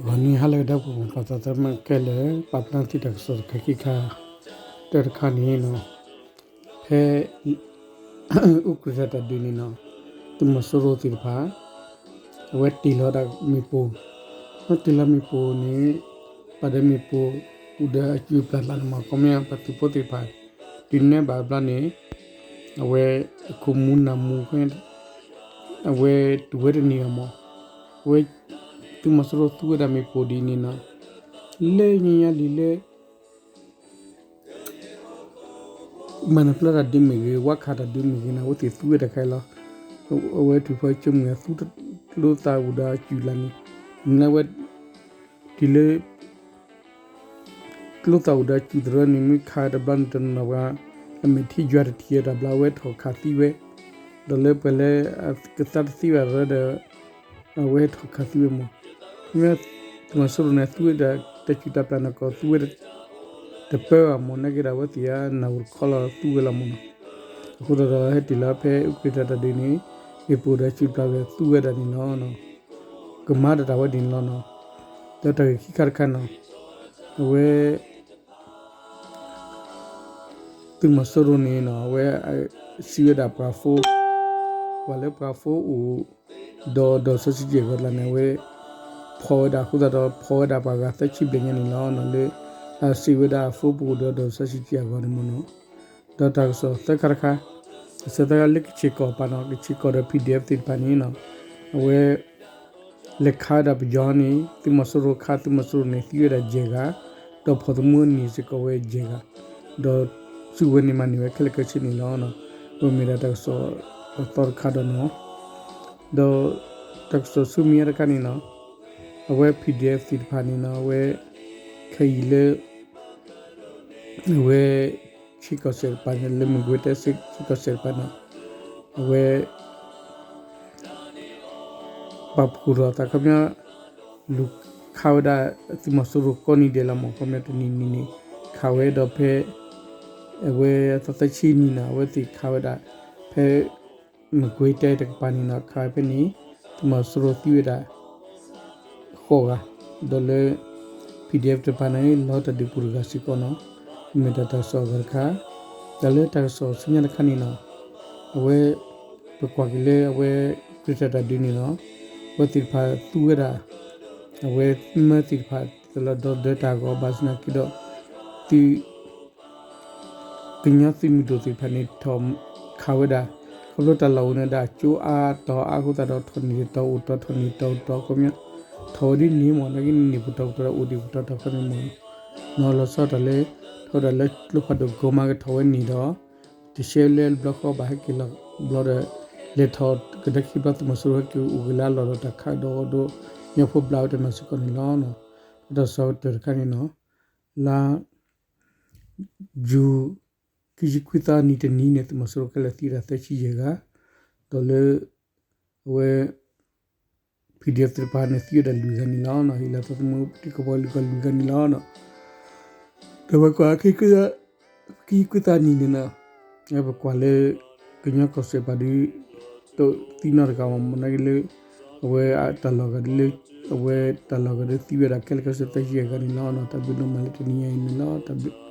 ဂီၤနံၤဟါလၢအဂ့ၤ ဒီပုၢ်ဝဲၢ်ပှၤသးသမါခဲလၢာ်, ပာ်ဖျါထီၣ်တၢ်ကစီၣ်တခါခံခါ, တၢ်တခါန့ၣ်နီၤ, ဖဲ အူကြံၣ်တၢ်ဒုးန့ၣ်နီၤ, သုးမီၤစိရိၤသ့ၣ်တဖၣ် အဝဲတ့ၢ်လီၤဒၣ်မ့ၣ်ပိၢ်, တ့ၢ်လီၤမ့ၣ်ပိၢ်န့ၣ် ပာ်ဒီးမ့ၣ်ပိၢ်အိၣ်ဒီးအစုၣ်အပျၢ်လၢန့ၣ်မး, ခီပညီပှၤသုးဖိသ့ၣ်တဖၣ် ဒုးနဲၣ်ဘၣ်အဘျီန့ၣ် အဝဲအခိၣ်မူနၢ်မူ အဝဲတဝဲတန့ၢ်အီၤမး, အဝဲ သုးမီၤစိရိၤသူဝဲဒၣ်မ့ၣ်ပိၢ်ဒ်န့ၣ်နီၤ, လၢညါညါလံလၢ မၤနၢၤပျီတၢ်ဒုးမ့ၢ်ဂ့ၤ, ဝါခးတၢ်ဒုးမ့ၢ်ဂ့ၤန့ၣ် အဝဲသ့ၣ်သူဝဲတၢ်ခဲအံၤလီၤ. အဝဲထူၣ်ဖီဆိမ့ၢ်ဂ့ၤ သူကျိသၣ်အိၣ်ဒီးအစုၣ်လၢန့ၣ်, မ့ၢ်လၢအဝဲ တုၤလၢ ကျိသၣ်အိၣ်ဒီးအစုၣ်သရၢန့ၣ် မ့ၢ်ခးတဘျီန့ၣ် တနီၤနီၤပှၤ အမဲာ်ထံယွၤတထံၣ်အတၢ်ဘျီ အဝဲထီၣ်ခးသံဝဲ, ဒီးလၢပှၤလၢ ကသါတသ့ဘၣ်ရၢဒီး အဝဲထီၣ်ခးသံဝဲမး, ခီပညီ သုးမီၤစိရိၤန့ၣ် သူဝဲဒၣ်တၢ်စုၣ်တၢ်ပျၢ်န့ၣ်ကီး သူဝဲ တပၢဘၣ်မး နာ်က့ဒီး အဝဲသ့ၣ်အနၢ်အိၣ်တခီလီၤ သူဝဲလီၤမးနီၤ. အဃိသတးဒီး ဟဲတ့ၢ်လီၤဖဲအူကြံၣ်တၢ်ဒုးန့ၣ် မ့ၣ်ပိၢ်ဒီးစုၣ်ပျၢ်ဝဲသူဝဲဒၣ်န့ၣ်လီၤ. ကမၤတၢ်တၢ်ဝဲဒ်န့ၣ်လီၤနီၤ. ဒီးတၢ်ဂ့ၢ်ခံခါတခါနီၤ, အဝဲ သုးမီၤစိရိၤန့ၣ်နီၤ အဝဲ စံးဝဲဒၣ်ပှၤဖိ, ပှၤလၢပှၤဖိအိၣ် ဒီး ဒီးစီဆှံကၠံၣ်အဂီၤတကျါန့ၣ် အဝဲ ဖီၣ်ဝဲဒၣ်အဃိသတးဒီး ဖီၣ်ဝဲဒၣ်ပှၤဂၤသၢဆံဘျဲၣ်ညါန့ၣ်လီၤ. လၢ စံးဝဲဒၣ်အဖိပအိၣ်ဒီး ဒီးစီဆှံကၠံၣ်အဂီၤန့ၣ်မးနီၤ. ဒီးတၢ်ကစီၣ်သၢခါတခါ, တၢ်ကစီၣ်သၢခါလၢကဆ့ၣ်ကီၢ်ပၤနီၤ, ကဆ့ၣ်ကီၢ်ဒီး PDF သ့ၣ်တဖၣ်န့ၣ်နီၤ, အဝဲ လဲၤခးဝဲဒၣ်ပယီၤန့ၣ် သုးမီၤစိရိၤခး သုးမီၤစိရိၤန့ၣ် သံဝဲဒၣ်ယဲၢ်ဂၤ, ဒီးဖီၣ်သမူန့ၢ်စ့ၢ်ကီးဝဲယဲၢ်ဂၤ, ဒီးစုကဝဲၤန့ၣ်မၤန့ၢ်ဝဲခဲလၢာ်ခဲဆ့န့ၣ်လီၤ. အဝဲမ့ၢ်ဒၣ်တၢ်ကစီၣ်အသီတခါဒီးနီၤ, ဒီးတၢ်ကစီၣ်ဆူမဲာ်ညါတခါန့ၣ်နီၤ, အဝဲ PDF သ့ၣ်တဖၣ်န့ၣ်နီၤ အဝဲ ခဲအံၤလၢ အဝဲ ဆ့ကီၢ်စဲၣ်တဖၣ်န့ၣ် လၢမကွ့ၤတဲ ဆ့ကီၢ်စဲၣ်တဖၣ်န့ၣ် အဝဲ ပာ်ဖှိၣ်ထီၣ်သးခီပညီ လူၤခးဝဲဒၣ်သုးမီၤစိရိၤကိးနံၤဒဲးလီၤမး, ခီပညီတနံၤနံၤန့ၣ် ခးဝဲဒီးဖဲ အဝဲသီသၢဆံနံၤန့ၣ် အဝဲသ့ၣ်ခးဝဲဒၣ် ဖဲ မကွ့ၤတဲတကပၤန့ၣ်နီၤ ခးဝဲဖဲန့ၣ် သုးမီၤစိရိၤသံဝဲဒၣ် ဃိးဂၤ, ဒီးလၢ PDF တဖၣ်န့ၣ် လီၤတၢ်ဒုးပူၤတဂၤစ့ၢ်ကီးနီၤ, မ့ၢ်ဒၣ်တၢ်ကစီၣ်အဂၤတခါ, ဒီးလၢတၢ်ကစီၣ်ဆူညါတခါန့ၣ်နီၤ, အဝဲ ပကွၢ်က့ၤလၢအဝဲ ကြၢးတၢ်တၢ်ဒုးန့ၣ်နီၤ, အဝဲသ့ၣ်တဖၣ်သူဝဲဒၣ် အဝဲမၢသ့ၣ်တဖၣ် တလီၤဒီဒၢတၢ်အဂီၢ် ဘၣ်ဆၣ်သနာ်က့ဒီး သု ကညီသုးမုၢ်ဒိၣ်သ့ၣ်တဖၣ်န့ၣ် ထီၣ်ခးဝဲဒၣ် ခီဖျိတၢ်လီၢ်အိၣ်န့ၣ်ဒၣ် ကၠိအါတီၤအါအဃိသတးဒီး ထီၣ်န့ၢ်တတီၤအိၣ်တီၤ ထီၣ်န့ၢ်တတီၤအိၣ်တီၤ ခီပညီထီၣ်ဝဲဒ်န့ၣ်မး နာ်က့န့ၣ်န့ၢ်ပတီၢ်ပတီၢ်ဒီးအိၣ်ဒံးပတီၢ်တီၢ်ခီန့ၣ်မး, နီၤလီၤဆီတၢ်လၢ ထီၣ်ဝဲဒၣ်လၢကျိဖးဒိၣ်ကိးမးကထီၣ်ဝဲန့ၣ်ဒီး တရှဲလၢဘျီဃီဘၣ်ဟဲက့ၤလီၤဘျီဒီး လဲၤထီၣ်ကဒါခံဘျီသုးမီၤစိရိၤဟဲက့ၤအိၣ်က့ၤလၢအလီၢ်ဒီးတၢ်ခးဒီးဒီး ကညီဖိဘျါဝဲတနီၤစ့ၢ်ကီးန့ၣ်လီၤ. ဒီးတၢ်ကစီၣ်ကတၢၢ်တခါန့ၣ်နီၤ လါ ယူၤ ခံဆံခွံသီနံၤတနံၤန့ၣ် သုးမီၤစိရိၤခဲလၢာ်သံဝဲဒၣ်သၢဆံယဲၢ်ဂၤ, ဒီးလၢ အဝဲ PDF သ့ၣ်တဖၣ်န့ၣ် သံဝဲဒၣ်လွံၢ်ဂၤန့ၣ်လီၤ. ဟ့ၣ်လီၤသးသမူတံၤသကိးဖိလွံၢ်ဂၤန့ၣ်လီၤ. ဒီးပကွၢ် ခံဆံခွံသီနံၤန့ၣ်နီၤ ပကွၢ်လၢ ကညီကီၢ်စဲၣ်ပၤဒုး တသံနီတဂၤဘၣ်မး နာ်က့လၢ အဝဲတၢ်လီၢ်ဂၤဒ်လၢ အဝဲတၢ်လီၢ်ဂၤဒ်သံဝဲဒၣ်ခဲလၢာ်ခဲဆ့သၢဆံယဲၢ်ဂၤန့ၣ်လီၤ. တၢ်ဘျုးဒိၣ်မးလၢတနံၤညါအံၤန့ၣ်လီၤ. တၢ်ဘျုး